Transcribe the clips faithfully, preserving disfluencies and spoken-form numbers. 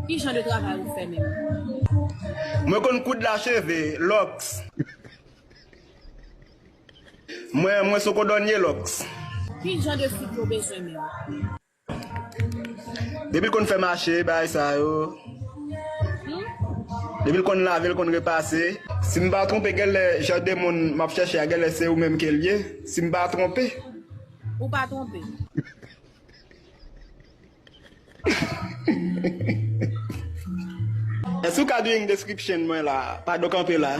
Ki jan de travay ou fè menm? Mwen konn koud la cheve, lòks. Mwen, mwen se yon kodònye lòks. Ki jan de figi w bezwen menm? Depi l konn fè mache, bagay sa yo. Depi l konn lave, l konn repase. Si m pa twonpe, genlè jan de moun m ap chèche a, genlè se ou menm ke l ye. Si m pa twonpe. Ou pa twonpe. Èske ou ka doing description mwen la? Padon, kanpe la.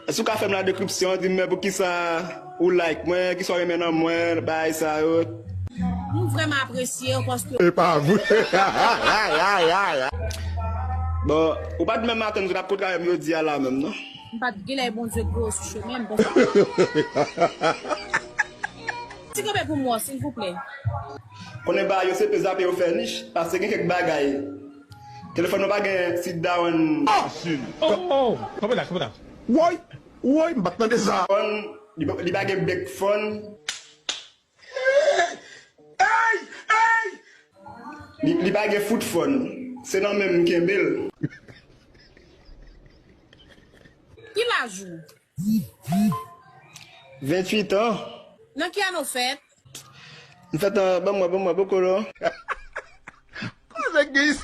Èske ou ka fè m la description, di m men poukisa ou like mwen, kisa w renmen nan mwen, bagay sa yo. M vrèman apresye w paske E pa vre. Bon, ou pa t menm atann se t ap kontre avè m jodi a la menm, non? M pa t genlè Bondye gwo sou chemen m paske. Ti kanpe pou mwen, silvouplè. Konnen bagay yo se pe zape yo fè nich, paske gen kèk bagay. Telefòn mwen pa gen sit down. Oh, oh, kanpe la, kanpe la. Woy, woy, m pa t tande sa. Fòn, li pa- li pa gen back fòn. Ey, ey. Li, li pa gen foot fòn. Se nan men m kenbe l. Ki laj ou? Venntuit an. Nan ki ane w fèt? M fèt an, ban mwen, ban mwen, poko non. Koze gen